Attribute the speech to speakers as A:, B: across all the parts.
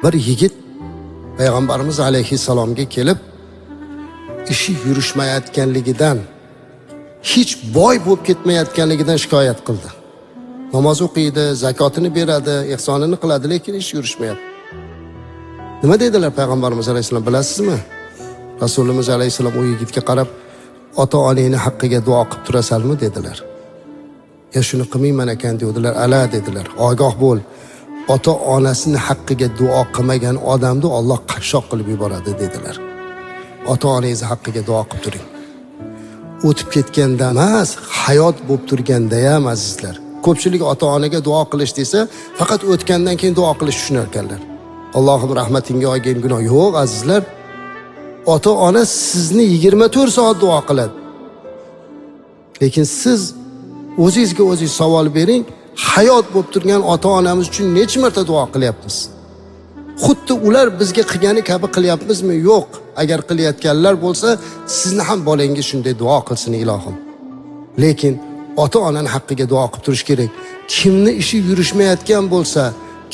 A: Bir yigit Payg'ambarimiz alayhissalomga kelib, ishi yurishmayotganligidan, hech boy bo'lib ketmayotganligidan shikoyat qildi. Namoz o'qiydi, zakotini beradi, ihsonini qiladi, lekin ish yurishmayapti. Nima dedilar Payg'ambarimiz alayhissalom, bilasizmi? Rasulimiz alayhissalom u yigitga qarab, ota-onangni haqqiga duo qilib turasanmi dedilar. Ya shuni qilmayman ekan dedilar. Ala dedilar. Ogoh bo'l. Ota-onasini haqqiga duo qilmagan odamni Alloh qashshoq qilib yuboradi dedilar. Ota-onangizni haqqiga duo qilib turing. O'tib ketganda emas, hayot bo'lib turganda ham azizlar. Ko'pchilik ota-onaga duo qilish desa, faqat o'tgandan keyin duo qilish tushunar ekanlar. Allohim rahmatingga olgin gunoh. Yo'q azizlar. Ota-ona sizni 24 soat duo qiladi. Lekin siz o'zingizga o'zingiz savol bering, hayot bo'lib turgan ota-onamiz uchun necha marta duo qilyapmiz? Xuddi ular bizga qilgani kabi qilyapmizmi? Yo'q. Agar qilayotganlar bo'lsa, sizni ham bolangiz shunday duo qilsin ilohim. Lekin ota-onani haqqiga duo qilib turish kerak. Kimni ishi yurishmayotgan bo'lsa,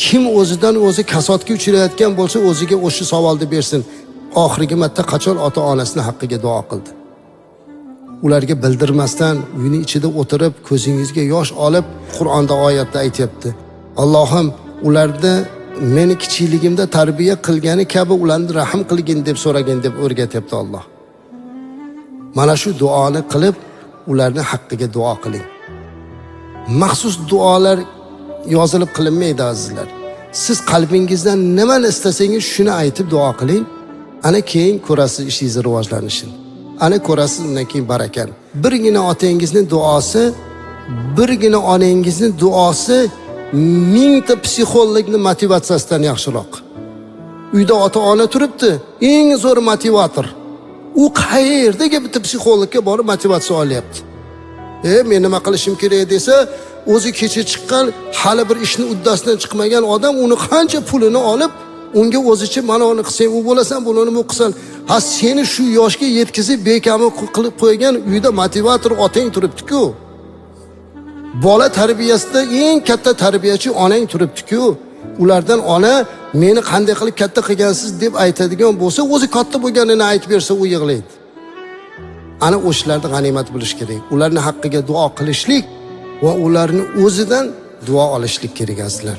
A: kim o'zidan o'zi kasodga uchrayotgan bo'lsa, o'ziga o'sha savolni bersin. Oxirgi marta qachon ota-onasini haqqiga duo qildi? Ularga bildirmasdan uyning ichida o'tirib, ko'zingizga yosh olib, Qur'onda oyatda aytyapti. Allohim ularni meni kichikligimda tarbiya qilgani kabi ularni rahm qilgin deb so'ragin deb o'rgatyapti Alloh. Mana shu duoni qilib, ularni haqqiga duo qiling. Maxsus duolar yozilib qilinmaydi azizlar. Siz qalbingizdan nimani istasangiz shuni aytib duo qiling. Ana keyin ko'rasiz ishingizni rivojlanishini. Ana ko'rasiz undan keyin barakani. Birgina otangizni duosi, birgina onangizni duosi mingta psixologni motivatsiyasidan yaxshiroq. Uyda ota-ona turibdi, eng zo'r motivator. U qayerdagi bitta psixologga borib motivatsiya olyapti. Men nima qilishim kerak desa, o'zi kecha chiqqan, hali bir ishni uddasidan chiqmagan odam uni qancha pulini olib, unga o'zicha mana uni qilsang u bo'lasan, buni bu qilsan. Ha, seni shu yoshga yetkazib bekami qilib qo'ygan uyda motivator otang turibdi-ku. Bola tarbiyasida eng katta tarbiyachi onang turibdi-ku. Ulardan ona meni qanday qilib katta qilgansiz deb aytadigan bo'lsa, o'zi katta bo'lganini aytib bersa u yig'laydi. Ana o'shalarni g'animat bilish kerak. Ularni haqqiga duo qilishlik va ularni o'zidan duo olishlik kerak azizlar.